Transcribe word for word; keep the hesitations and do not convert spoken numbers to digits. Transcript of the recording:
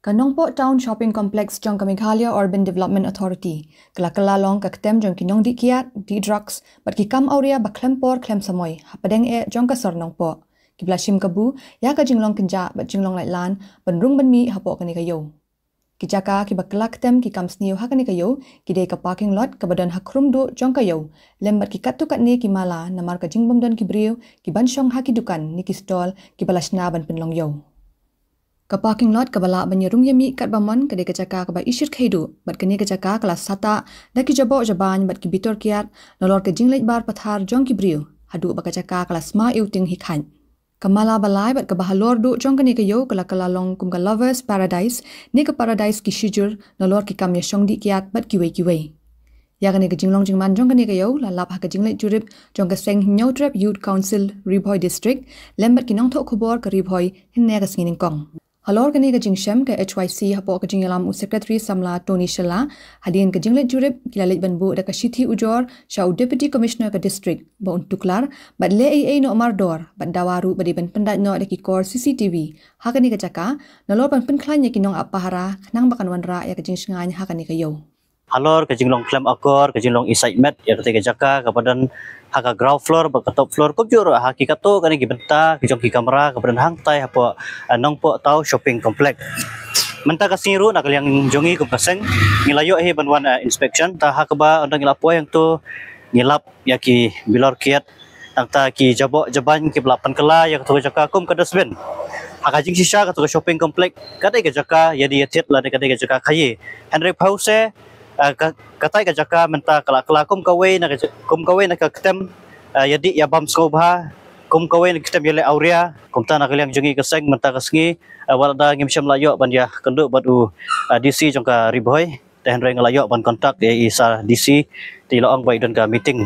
Ka Nongpoh Town Shopping Complex jong ka Meghalaya Urban Development Authority ka la kylla long ka ktem jong ki nongdih kiad, dih drugs bad ki kam awria ba khlem por khlem samoi hapdeng eh jong ka sor Nongpoh, kiba la shim kabu ïa ka jinglong kynjah bad jinglong laitlan ban rung ban mih hapoh kane ka ïew. Ki jaka kiba kylla ktem ki kam sniew ha kane ka ïew ki dei ka parking lot kaba don ha khrum duh jong ka ïew, lem bad ki katto katne ki mala namar ka jingbym don ki briew ki ban shong ha ki dukan ne ki stall kiba la shna ban pynlong ïew. Ka parking lot kaba lah ban ïarung ïamih katba mon ka dei ka jaka kaba ishyrkhei duh bad kane ka jaka ka la sahtah da ki jaboh jabain bad ki bitor kiad nalor ka jingleit bar pathar jong ki briew, haduh ba ka jaka ka la sma iwtieng hi khaid. Ka mala ba lai bad kaba halor duh jong kane ka ïew ka la kylla long kum ka Lovers Paradise ne ka Paradise ki shijur nalor ki kam ïashong dih kiad bad kiwei kiwei. Ïa kane ka jinglong jingman jong kane ka ïew la lap ha ka jingleit jurip jong ka seng Hynñiewtrep Youth Council Ri Bhoi District lem bad ki nongthoh khubor ka Ri Bhoi hynne ka sngi nyngkong. Halor kane ka jingshem ka H Y C hapoh ka jingïalam u Secretary Samla Tony Shylla, hadien ka jingleit jurip ki la leit ban buh da ka shithi ujor sha u Deputy Commissioner ka district ba un tuklar bad leh ei ei noh mardor bad dawa ruh ba dei ban pyndait noh da ki kor C C T V ha kane ka jaka nalor ban pynkhlaiñ ïa ki nongap pahara khnang ba kan wanrah ïa ka jingshngaiñ ha kane ka ïew. Halor ka jinglong khlem akor, ka jinglong incitement ïa kata ka jaka kaba don ha ka ground floor bad ka top floor, kumjuh ruh ha ki katto katne ki bynta ki jong ki kamra kaba don hangtai hapoh, eh, Nongpoh Town Shopping Complex. Mynta ka sngi ruh na ka liang jong ngi kum ka seng ngi la ïoh hi ban wan, eh, inspection, ta ha kaba ynda ngi la poi hangto ngi lap ïa ki bilor kiad, nangta ki jaboh jabain kiba la pynkylla ïa kato ka jaka kum ka dustbin. Ha ka jingshisha kato ka shopping complex ka dei ka jaka ïadie ïathied lane ka dei ka jaka khaïi. Hynrei phew se, eh, ka, katai ka jaka mynta ka la kylla kum kawei na ka ja-, kum kawei na ka ktem, eh, ïadie ïabam sngewbha, kum kawei na ka ktem ïaleh awria. Kumta na ka liang jong ngi ka seng mynta ka sngi, eh, wat la ngim shym la ïoh ban ïakynduh bad u, eh, D C jong ka Ri Bhoi. Te hynrei nga la ïoh ban contact ïa i Sir D C, te i la ong ba i don ka meeting